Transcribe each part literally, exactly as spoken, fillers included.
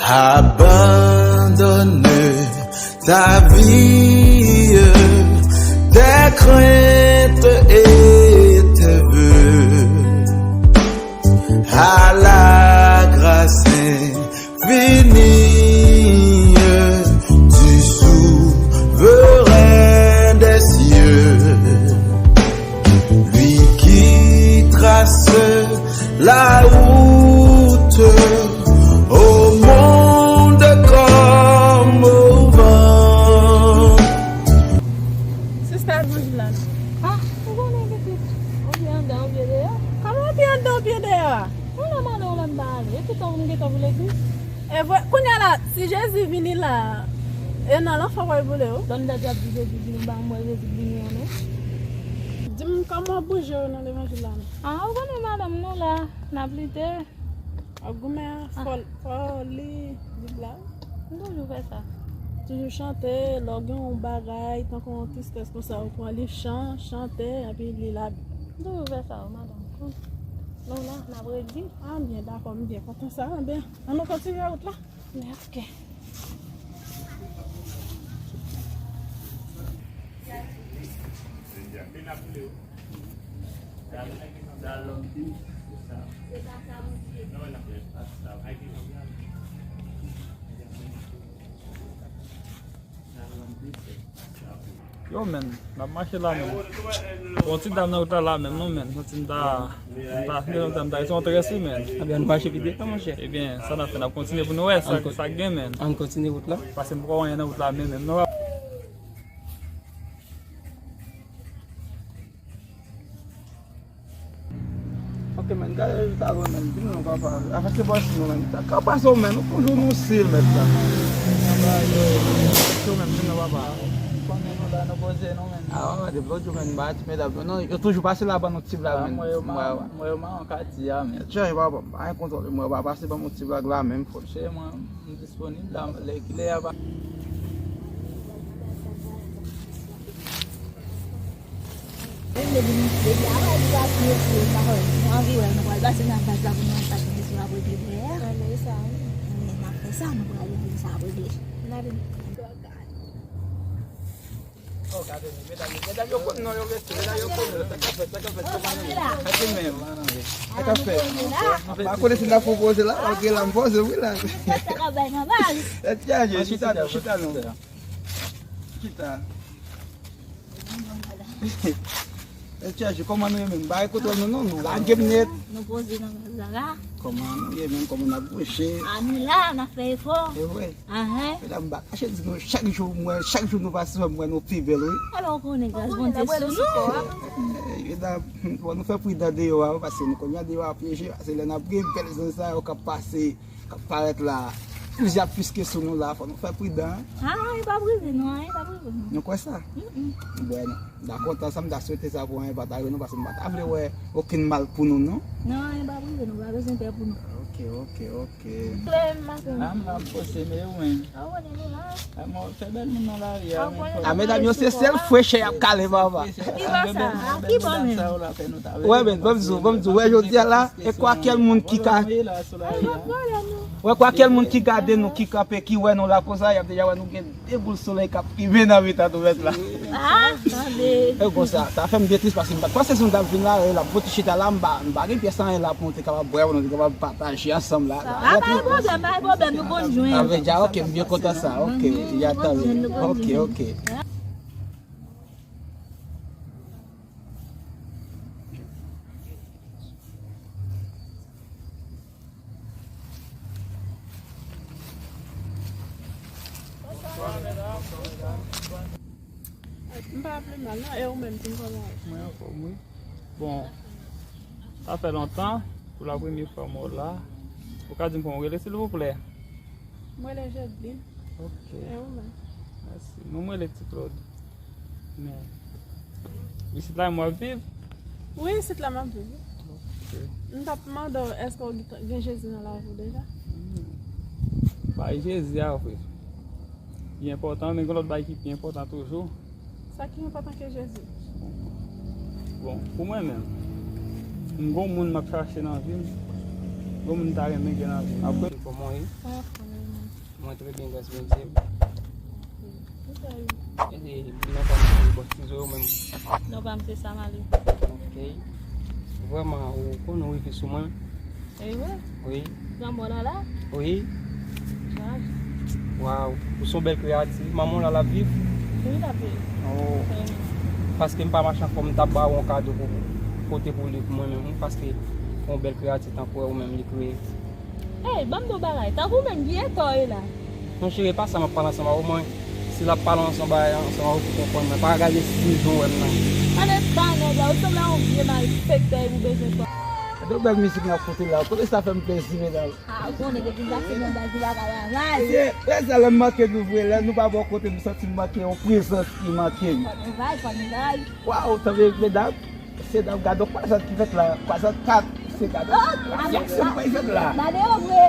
Abandonne ta vie, tes craintes et tes vœux à la grâce infinie du Souverain des cieux, lui qui trace la route au monde comme au vent. Sista Evangeline. Ah, ou konnen pitit. Ou byen anndan, ou byen deyò? Kòman ou byen anndan, ou byen deyò a? Ou nan mande w lè m pa ale. Epi tou m gentan pou legliz. E vre, kounye a la, si Jezi vini la, e nan lanfè w pral boule wi. Donn dèt ap di Jezi vini, m pa m wè Jezi vini an non. Di m kòman w bouje yo nan levanjil la non. Ah, ou konnen madanm nou la, n ap lite. Ap goumen an, fò, fò li, li blag. M toujou fè sa. Toujou chante, lè w gen yon bagay, tankou yon tristès konsa, ou pran li chan, chante, epi li la. M toujou fè sa, wi, madanm. Nou la, n ap redi. Ah, m byen dakò, m byen kontan sa. Anben, ann nou kontinye wout la. Men, ok. Yo, menn, n ap mache la, menn. Bon, ti dam nan wout la, la menm, non, menn. Santi m ta, m ta, m ta, m ta, se yon très, wi, menn. Ebyen, nou mache pi devan, monchè. Ebyen, sa n ap fè, n ap kontinye pou nou wè sa, sa k gen, menn. Ann kontinye wout la. Paske m poko wè anyen nan wout la, menm, menm, non. Ok, menn, gade jou ta bon, menn. Di nou non, papa. Afè se bòs nou, menn. Sa ka pase w, menn. Ou konn jou nou sil, menn, sa. Yo, menn, di nou, papa. Konnen nou la, nou poze nou, menn. Ah, wè, depi lòt jou, menn, ba ti medam. Non, yo toujou pase la ban nou ti blag, menn. Mwen, mwen, mwen, mwen, ka di a, menn. Tchè, papa, pa gen kontwòl. Mwen, ba pase ban nou ti blag la, menn, fò. Chè, mwen, m disponib la, lè ki lè a pa. Menm depi nou, depi apre nou pral fini fouye sa, nou anvi wè, nou pral pase nan baz la pou nou al pase mesye w ap regle dèyè. Ann wè sa, wi. Wi, n ap fè sa, nou pral regle sa ap regle. N ale. Oh, gade, medam, medam yo konn non, yo rete, medam yo konn non, sa k ap fèt, sa k ap fèt, kòman nou ye? Sa ki menm, sa k ap fèt? Pa konnen si n ap pwopoze la, malgre la m poze, wi la. Sa k ap bay nan baz. Tèt chaje, chita non, chita non. Chita. Tèt chaje, kòman nou ye menm? Bagay kote nou non, nou lage m nèt. Nou poze nan baz la la. Kòman nou ye menm? Kòman n ap bouche? A nou la, n ap fè efò. E vre. Ahan. Medam, m pa kache di nou, chak jou m wè, chak jou nou pase, m wè nou pi bèl, wi. Alò, ou konnen gras Bondye sou nou. Eh, medam, bon, nou fè pridan deyò a, wi, paske nou konnen deyò a pyeje, paske lè n ap gen bèl zòn sa yo k ap pase, k ap parèt la, plizyè plis ke sou nou la, fò nou fè pridan. Ah, e p ap rive non, e p ap rive non. Nou kwè sa? Mm, mm. Bon, m ta kontan sa, m ta swete sa pou anyen pa t rive nou, paske m pa ta vle wè okenn mal pou nou, non. Non, e p ap rive, nou pa bezwen pè pou nou. Ok, ok, ok. Klè m maten. Ah, m ap poste, men ou menm. Ah, w konnen nou la. Ah, mwen fè bèl moun nan lari a, men. Ah, medam yo, se sèl frechè y ap kale, papa. Ki bò sa? Ah, ki bò menm? Wè, men, ban m di w, ban m di w, wè, jodi a la, e kwa kèl moun ki ka, wè, kwa kèl moun ki gade nou, ki kanpe, ki wè nou la konsa, y ap deja wè nou gen de boul solèy k ap fimen nan mitan nou mèt la. Ah, tande. E konsa, sa fè m byen tris paske m pa t panse si nou t ap vin la, e l ap pote chita la, m pa, m pa gen pyès anyen la pou nou te kapab bwè, pou nou te kapab pataje ansanm la. Ah, pa gen pwoblèm, pa gen pwoblèm, nou konn jwenn. Sa vle di, ah, ok, m byen kontan sa, ok, ya tande. Ok, ok. M pa pi mal non, e ou menm, di m kòman w ye? Mwen anfòm, wi. Bon, sa fè lontan, pou la premye fwa m wè w la. Ou ka di m kòman w rele, silvouplè? Mwen rele Jodlin. Ok. E ou menm? Mèsi. Non, mwen rele Ti Claude. Men, isit la menm w ap viv? Wi, isit la m ap viv. Ok. M t ap mande w, èske w gen, gen Jezi nan lavi w deja? Hmm. Bay Jezi a vre. Li enpòtan, men gen lòt bagay ki pi enpòtan toujou. Sa ki enpòtan ke Jezi? Bon, pou mwen menm, m gon moun m ap chache nan vi m. Bon, moun ta renmen gen lavi. Apre, kòman w ye? Mwen anfòm, wi, mwen. Mwen trè byen, gras Bondye. Ou fè wi. E, e, non pa m se Bòs Tizo yo menm. Non pa m se Samali. Ok. Vrèman, ou konnen ou rive sou mwen. E vre? Wi. Granmò Lala? Wi. Chaj. Waw, ou se yon bèl kreyati. Manman w la, l ap viv? Wi, l ap viv. Oh. Wi. Paske m pa mache anfòm, m t ap ba w yon kado pou pote pou li pou mwen menm, wi, paske yon bèl kreyati tankou ou menm li kreye. Ey, ban m di w bagay. Tankou w menm, ki eta w ye la? Non, cheri, e pa sa m ap pale ansanm avè w, mwen. Si l ap pale ansanm bagay ansanm avè w pou konprann mwen. Pa gade si jan w wè m nan. Gade eta nèg la, ou sanble a yon vye malfektè epi w bezwen fè. Gade yon bèl mizik n ap koute la. Kote sa fè m plezi, medam. Ah, ou konnen depi m pase nan baz ou pa ka travay. Mesye, lè sa lè m manke nou vre, lè nou pa bò kote m santi m manke yon prezans ki manke m. Fò nou bay, fò nou bay. Waw, tanbe medam, mesye dam, gade yon kwazad ki fèt la, kwazad kat, mesye gade. Oh, yon aksyon ki fèt la. Gade yo vre.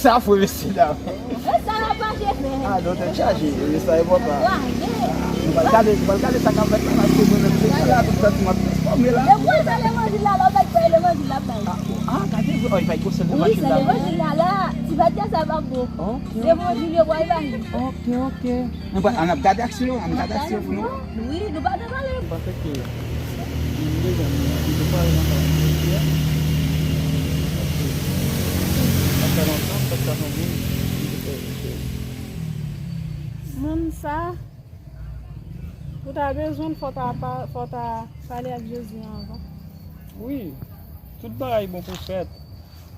Sa fre mesye dam. E sa n ap mache fè. Ah, non, tèt chaje, e sa enpòtan. Nou pral gade, nou pral gade sa k ap fèt la, paske mwen menm se sa la, tout sa ti m ap transfòme la. Levanjil la, levanjil la, la, ou mèt peye levanjil la, bay. Ah, gade vre, oh, li bay konsèy levanjil la. Wi, se levanjil la, la. Ti bèt sa pa bon. Ok. Levanjil yo pral bay. Ok, ok. Nou pa, ann ap gade aksyon, ann gade aksyon pou nou. Wi, nou pa dwe pale. M panse ke, m deja, m, m te pale nan sa m te di a. Paske, sa fè lontan, m pa t ka fè moun, m te fè yon cheri. Moun sa, ou ta bezwen l, fò w ta pa, fò w ta pale ak Jezi anvan. Wi, tout bagay bon pou fèt.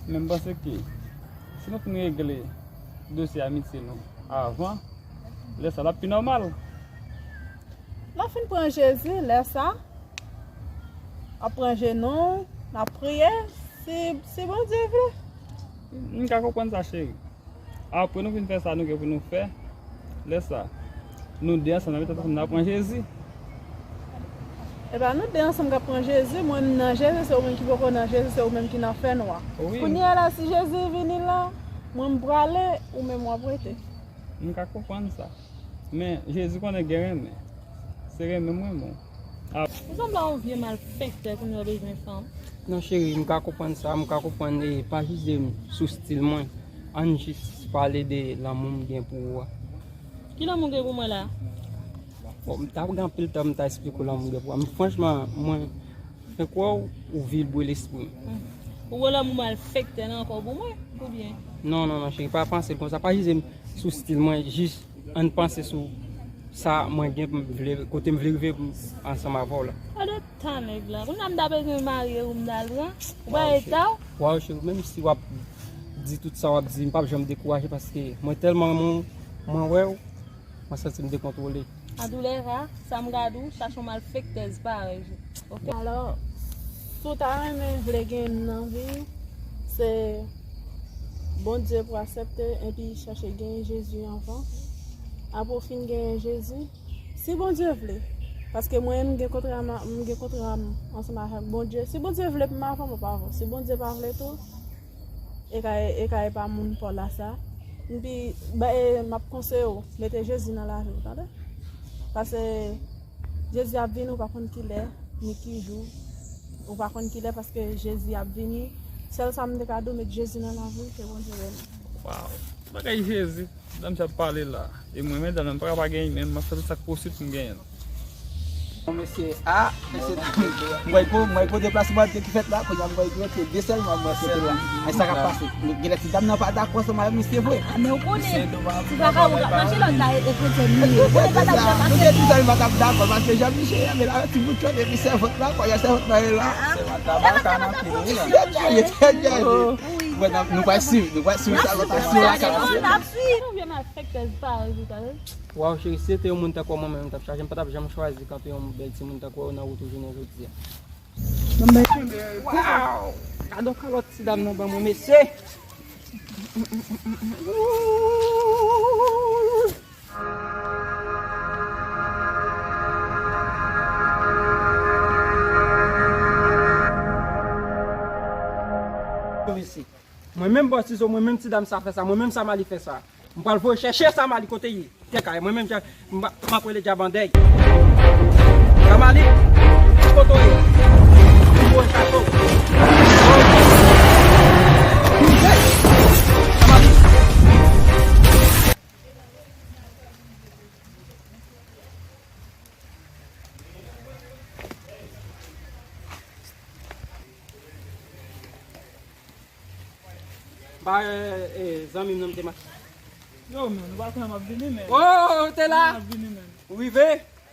Men m panse ke, si nou fin regle dosye amitye nou avan, lè sa l ap pi nòmal. L ap fin pran Jezi, lè sa, l ap pran jenou, l ap priye, si, si Bondye vle. M ka konprann sa, cheri. Apre nou fin fè sa nou gen pou nou fè, lè sa, nou de ansanm, n ap met tèt ansanm, n ap pran Jezi. E pa nou de ansanm k ap pran Jezi, mwen m nan Jezi, se ou menm ki poko nan Jezi, se ou menm ki nan fènwa. Wi. Kounye a la, si Jezi vini la, mwen m prale, ou menm w ap rete. M ka konprann sa. Men, Jezi konnen gen renmen. Se renmen m renmen w. A. Ou sanble a yon vye malfektè kounye a w bezwen fanm. Non, cheri, m ka konprann sa, m ka konprann, e pa jije m sou stil mwen. Ann jis pale de lanmou m gen pou ou a. Ki lanmou w gen pou mwen la? Bon, m ta gen anpil tan m ta esplike w lanmou m gen pou ou a. M, franchman, mwen, Fè kwè w, ou vilbre lespri m. Hmm. Ou wè lanmou malfektè nan ankò pou mwen, oubyen? Non, non, non, cheri, pa panse l konsa. Pa jije m sou stil mwen, jis ann panse sou sa mwen gen pou m vle, kote m vle rive pou m ansanm avè w la. Gade ta nèg la. Kounye a m ta bezwen marye ou m ta l pran. Ou pa eta w? Waw, cheri, menm si w ap di tout sa w ap di, m p ap janm dekouraje paske mwen tèlman renmen w, mwen wè w. Mwen santi m dekontwole. Antoulèka, sa m ka di w, chache yon malfektèz parèy ou. Ok? Alò, si w ta renmen vle gen m nan vi w, se Bondye pou aksepte epi chache genyen Jezi anvan. Apre w fin genyen Jezi, si Bondye vle, paske mwen menm m gen kontra m, m gen kontra m ansanm avèk Bondye. Si Bondye vle pou m avè w, m ap avè w. Si Bondye pa vle tou, E ka, e ka e pa moun pa w la sa. Epi, ba, e, m ap konseye w, mete Jezi nan lavi w, tande? Paske Jezi ap vini, ou pa konn ki lè, ni ki jou. Ou pa konn ki lè, paske Jezi ap vini. Sèl sa m te ka di w, met Jezi nan lavi w, ke Bondye beni w. Waw! Bagay Jezi! Dam sa ap pale la. E mwen, medam, m pa ka pa genyen, men m ap fè tout sa k posib pou m genyen l. Bon, mesye, a, mesye, m wè ko, m wè ko deplasman ki fèt la, kounye a m wè ki rete de sèlman, m wè kote la. Men sa k ap pase? Genlè ti dam nan pa dakò ansanm avèk misye vre. A, men ou konnen, ti vagabon k ap mache lòt la, e, e kretyen li ye. Ou konnen pa t ap jan pase. Misye di sa, li pa t ap dakò, paske jan misye ye, men la, ti bout chòt, epi sèvant la, kounye a sèvant la, e la. Sèvant la, ba ka nan pye, wi, la. Tèt chaje, tèt chaje. Wi. Wè, n ap, nou pral swiv, nou pral swiv sa, nou pral swiv sa. N ap swiv. Ou vye malfektèz parèy ou, tande? Waw, cheri, si se te yon moun tankou mwen menm, m t ap chache, m pa t ap janm chwazi kanpe yon bèl timoun tankou ou nan wout ou jounen jodi a. Waw! Gade yon kalòt ti dam nan ban mwen, mesye! Mesye. Mwen menm Bòs Izo, mwen menm ti dam sa fè sa, mwen menm Samali fè sa. M pral voye chèche Samali kote ye. Te kay, mwen menm, m ap rele djab andèy. Samali, kote w ye? M voye chache w. A, e, e, zanmi m nan m te mache. Yo, men, nou pa konnen m ap vini, men. Oh, ou te la? M ap vini, men. Ou rive?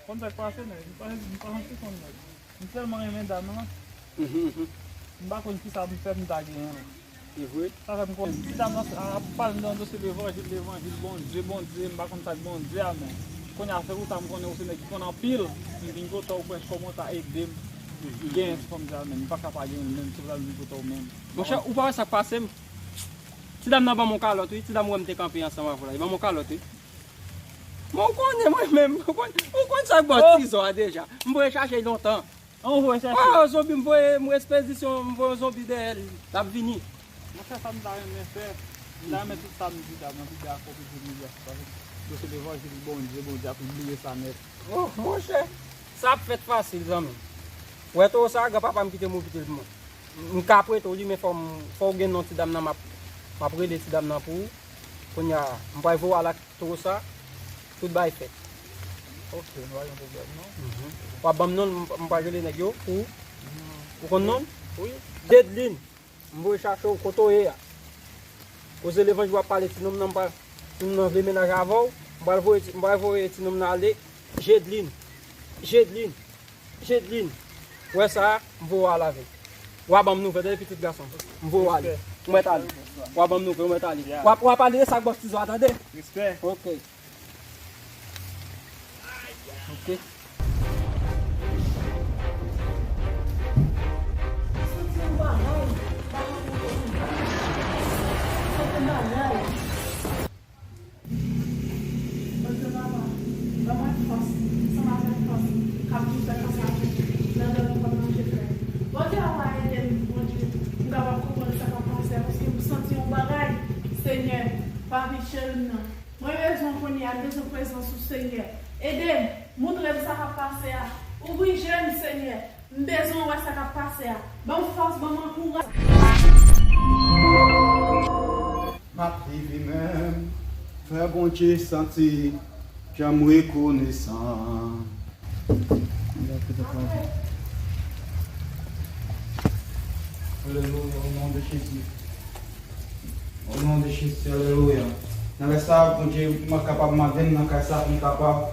Konn sa k pase, men. M pa, m pa santi konn, men. M tèlman renmen dam nan. Mhm, mhm. M pa konn kisa m fè pou m ta genyen l. Se vre? Sa fè m konn. Ti dam nan ap pale nan dosye levanjil, levanjil, Bondye, Bondye, m pa konn sa k Bondye a, men. Kounye a, se pou sa m konnen ou se nèg ki konn anpil. M vin kote w, prèske kòm ou ta ede m. Mhm. Genyen ti fanm sa, men. M pa ka pa genyen l, menm si w ta vin kote w, menm. Monchè, ou pa wè sa k pase m? Ti dam nan ban m yon kalòt, wi. Ti dam wè m te kanpe ansanm avè w la. Li ban m yon kalòt, wi. Men ou konnen mwen menm, ou konn, ou konn sa k bò Oh! Tizon an deja. M voye chache l lontan. An, ou voye chache? Oh, zonbi, m voye, m espedisyon, m voye yon zonbi dèyè l. L ap vini. Monchè, sa m ta renmen fè, m ta renmen tout sa m di la, mwen pi dakò pou di sa, paske yo se levanjil Bondye, Bondye ap bliye sa nèt. Oh, monchè, sa ap fèt fasil, zanmi. Ou wè towo sa, granpapa m kite m ou kite l pou mwen. M ka prete w li, men fò m, fò w gen non ti dam nan, m ap, m ap rele ti dam nan pou ou. Kounye a, m pral voye w al ak towo sa, tout bagay fèt. Ok, nou pa gen pwoblèm, non. Mhm. W ap ban m non l, m, m pral rele nèg yo pou ou. Ou konn non l? Wi. Jedlin, m voye chache w, kote w ye a? Koze levanjil w ap pale, ti nonm nan, m pral, ti nonm nan vle mennaj avè w, m pral voye, m pral voye ti nonm nan ale. Jedlin, Jedlin. Jedlin, ou wè sa a, m voye w al avè l. W a ban m nouvèl, tande pitit gason m. M voye w ale. Ou mèt ale. W a ban m nouvèl, ou mèt ale. W a, w a pale de sa ak bòs Tizon a, tande? Respè. Ok. Ok. Santi yon bagay, bagay, santi yon bagay. Bondye papa, ban mwen fòs, ansanm avèk fòs, k ap vin fè fas avèk nan dòmi kòm nan je frè. Bondye papa ede m, Bondye, m kapab konprann sa k ap pase a, paske m santi yon bagay, Senyè, pa piche m nan. Mwen bezwen kounye a, m bezwen prezans ou, Senyè. Ede m, moutre m sa k ap pase a. Ouvri je m, Senyè. M bezwen wè sa k ap pase a. Ban m fòs, ban m ankouraj. M ap viv menm. Fè Bondye santi kè m rekonesan. Alelouya, o non de Jezi. O non de Jezi, alelouya. Nan lè sa, Bondye, m kapab mande m nan kay sa pou m kapab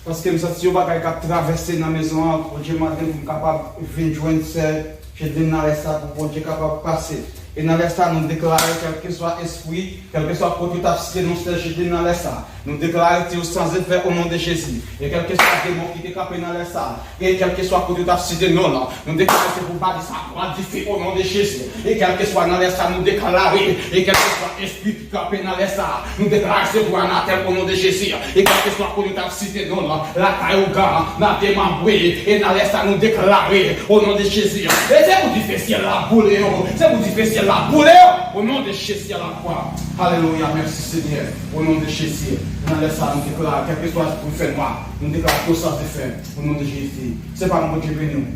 Paske m santi yon bagay k ap travèse nan mezon an, Bondye mande m pou m kapab vin jwenn sè Jedlin nan lè sa pou Bondye kapab pase. E nan lè sa, nou deklare, kèlkeswa espri, kèlkeswa kote yo t ap site non sè Jedlin nan lè sa, nou deklare ke yo sanze fè o non de Jezi. E kèlkeswa demon ki te kanpe nan lè sa, e kèlkeswa kote yo t ap site non l, nou deklare se pou bale sa kwa dife o non de Jezi. E kèlkeswa nan lè sa nou deklare, e kèlkeswa espri ki kanpe nan lè sa, nou deklare se pou anatèm o non de Jezi. E kèlkeswa kote yo t ap site non l, lakay ougan, nan demanbre, e nan lè sa nou deklare o non de Jezi. E se pou dife syèl la boule yo, se pou dife syèl la boule yo, o non de Jezi a la kwa. Alelouya, mèsi Senyè, o non de Jezi. Nan lè sa nou deklare, kèlkeswa espri fènwa, nou deklare ke w sanze fè, o non de Jezi. Se pa m, Bondye beni w.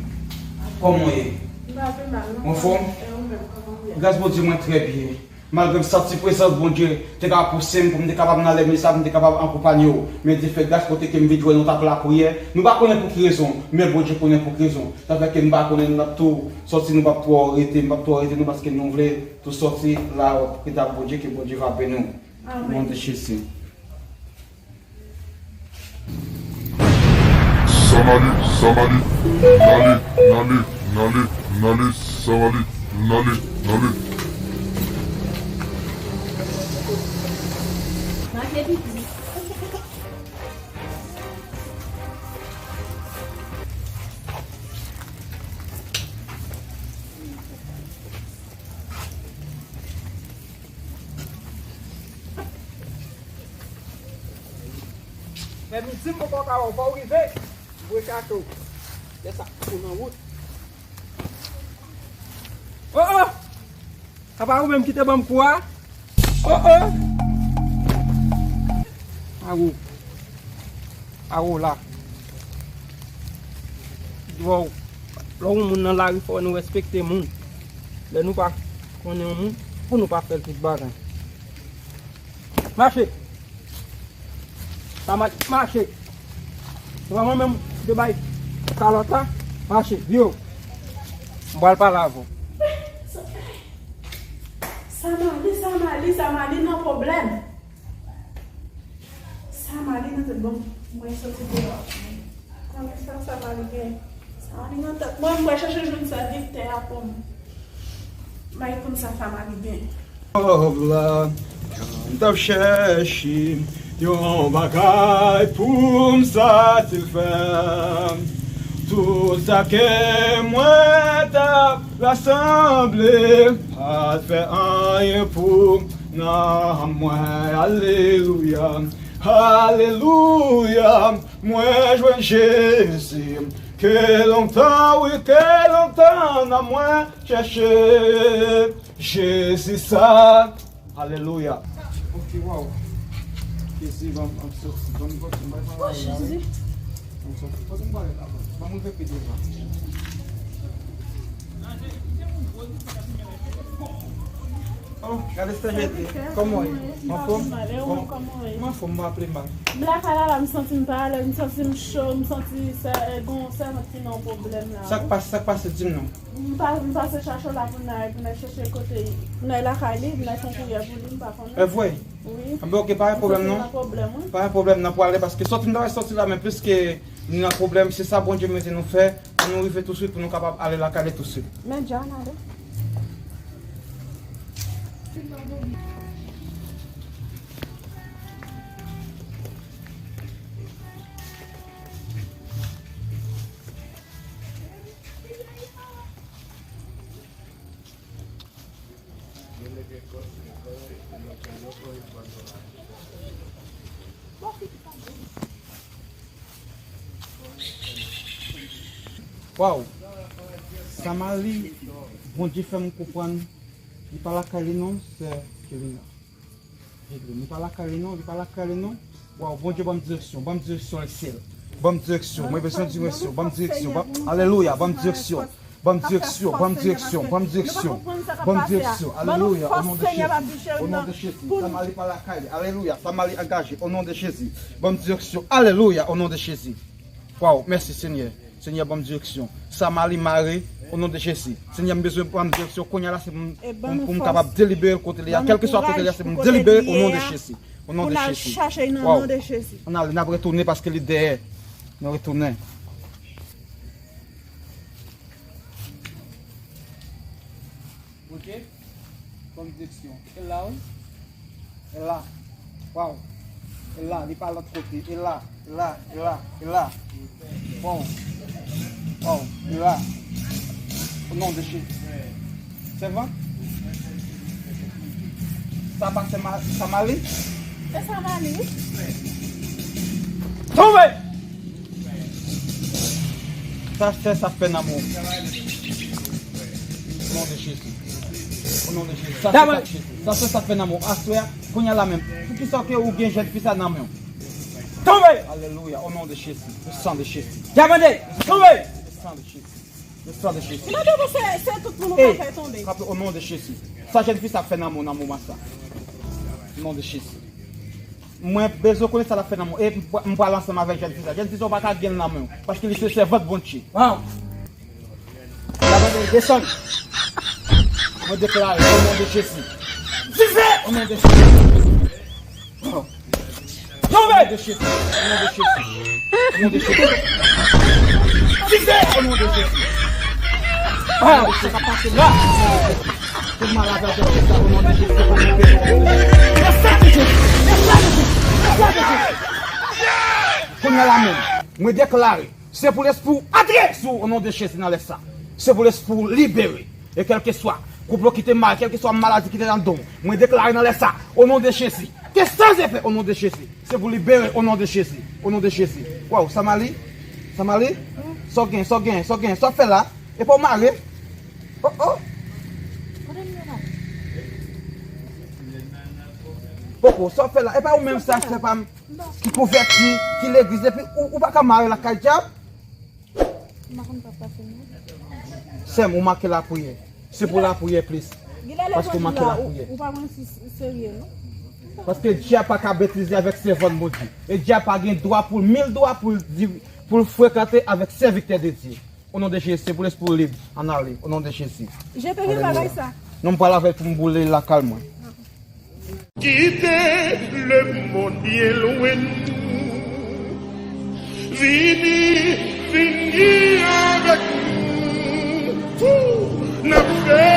Kòman w ye? M pa pi mal, non. Anfòm? E ou menm, kòman w ye? Gras Bondye, mwen trè byen. Malgre m santi prezans Bondye te ka pouse m pou m te kapab nan lè misa, pou m te kapab akonpanye w. Men Dye fè gras kote ke m vin jwenn nou t ap lapriyè. Nou pa konnen pou ki rezon, men Bondye konnen pou ki rezon. Sa fè ke m pa konnen nou t ap tou sòti, nou p ap twò rete, m p ap twò rete nou paske nou vle tou sòti la, rete ak Bondye, ke Bondye va beni w. Amèn. O non de Jezi. Samarit, Samarit, n ale, n ale, n ale, n ale, Samarit, n ale, n ale. Mache pitit. Lè midi m poko ka wè w, fò w rive. M voye chache w. Lè sa, ou nan wout. Oh, oh! Apa ou menm ki te ban m kou a? Oh, oh! Awo. Awo la. Wow. Lè yon moun nan lari, fò nou respekte moun. Lè nou pa konnen yon moun, pou nou pa fè l tout bagay. Mache. Sa ma-, mache. Se pa mwen menm ki te bay kalòt la. Mache, vire w. M pral pale avè w. Samali, Samali, Samali nan pwoblèm. Samali nan tèt, bon, mwen soti deyò. Konnen sa Samali gen. Samali nan tèt. Mwen, mwen chèche jwenn sèvitè a pou m bay konn sa Samali gen. Pòv la, m t ap chèche yon bagay pou m satisfè. Tout sa ke mwen t ap rasanble pa t fè anyen pou nanm mwen. Alelouya, alelouya, mwen jwenn Jezi. Ke lontan, wi, ke lontan nanm mwen chèche Jezi sa. Alelouya. Ok, waw. Jezi, ban m, ban m soti, ban m soti, ban m soti. Oh, Jezi. Ban m soti. Kote m pale la, ban m, ban m rive pi devan. Oh, gade sa jete. Kòman w ye? Anfòm? Bon, m anfòm, m pa ple mal. M lakay la, la, m santi m pa alèz, m santi m cho, m santi se, e, gon sèvant ki nan pwoblèm la. Sa k pase, sa k pase, di m non. M pa, m pase chache w la pou n al, pou n al chèche kote, pou n al lakay li, pou n al fè yon priyè pou li, m pa konnen. E vre? Wi. Anben, ok, pa gen pwoblèm non. Pa gen pwoblèm, n ap prale paske sòti m ta sòti la, men pliske nou nan pwoblèm, se sa Bondye mete nou fè, pou nou rive touswit, pou nou kapab ale lakay li touswit. Men dja n ale. Waw! Samali, Bondye fè m konprann, li pa lakay li non, sè Kelina. Li pa lakay li non, li pa lakay li non. Waw, Bondye, ban m direksyon, ban m direksyon, lesyèl. Ban m direksyon, mwen bezwen direksyon, ban m direksyon, ban, alelouya, ban m direksyon. Ban m direksyon, ban m direksyon, ban m direksyon. Ban m direksyon, alelouya, o non de Jezi. O non de Jezi, Samali pa lakay li, alelouya, Samali angaje, o non de Jezi. Ban m direksyon, alelouya, o non de Jezi. Waw, mèsi Senyè. Senyè, ban m direksyon. Samali mare, o non de Jezi. Senyè, m bezwen ban m direksyon. Kounye a la, se pou m, pou m, pou m kapab delibere l kote li a. Kèlkeswa kote li a, se pou m delibere o non de Jezi. O non de Jezi. Waw. Ann ale, n ap retounen paske li dèyè. Nou retounen. Ok? Ban m direksyon. E la, wi. E la. Waw. E la, li pa lòt kote. E la, e la, e la, e la. Waw. Waw, e la. O non de Jezi. Sèvant? Sa pa Samali? Se Samali, wi. Tonbe! Sa fè, sa fè nan men w. O non de Jezi. O non de Jezi. Sa fè, sa fè, sa fè nan men w. Aswè a, kounye a la menm. Poukisa ke ou gen jèn fi sa nan men w? Tonbe! Alelouya. O non de Jezi. Le sang de Jezi. Tonbe! Le sang de Jezi. Le sang de Jezi. Mwen te panse se tout moun ou ka fè tonbe. Kanpe, o non de Jezi. Sa jèn fi sa ap fè nan men w nan moman sa. O non de Jezi. Mwen bezwen konnen sa l ap fè nan men w. E m, m pral ansanm avèk jèn fi sa. Jèn fi sa, ou pa ka gen l nan men w. Paske li se sèvant Bondye. Waw. Desann. Mwen deklare, o non de Jezi. Vive! O non de Jezi. Tonbe! O non de Jezi. O non de Jezi. O non de Jezi. Vive! O non de Jezi. Ah, sa ka pase la. Tout maladi a fè sa, o non de Jezi. Le sang de Jezi. Le sang de Jezi. Le sang de Jezi. Kounye a la menm, mwen deklare, se pou lespri w antre sou ou, o non de Jezi, nan lè sa. Se pou lespri w libere. E kèlkeswa konplo ki te mare, kèlkeswa maladi ki te nan do w, mwen deklare nan lè sa, o non de Jezi, ke san efè, o non de Jezi. Se pou libere, o non de Jezi. O non de Jezi. Waw, Samali? Samali? Sa w gen, sa w gen, sa w gen, sa w fè la? E pa w mare? Oh, oh. Poko, sa w fè la? E pa ou menm sa, se pa m ki konvèti, ki legliz, epi ou, ou pa ka mare lakay dyab? M pa konn sa k pase non. Sè m, ou manke lapriyè. Se pou lapriyè plis. Paske ou manke lapriyè. Ou pa pran si serye non. Paske dyab pa ka betize avèk sèvant Bondye. E dyab pa gen dwa pou l, mil dwa pou l di, pou l frekante avèk sèvitè de Dye. O non de Jezi, se pou lespri w lib. Ann ale, o non de Jezi. Jete vye bagay sa. Non, m pral avè l pou m boule lakay mwen. Kite lemonn byen lwen nou. Vini, vini avèk nou. N ap fè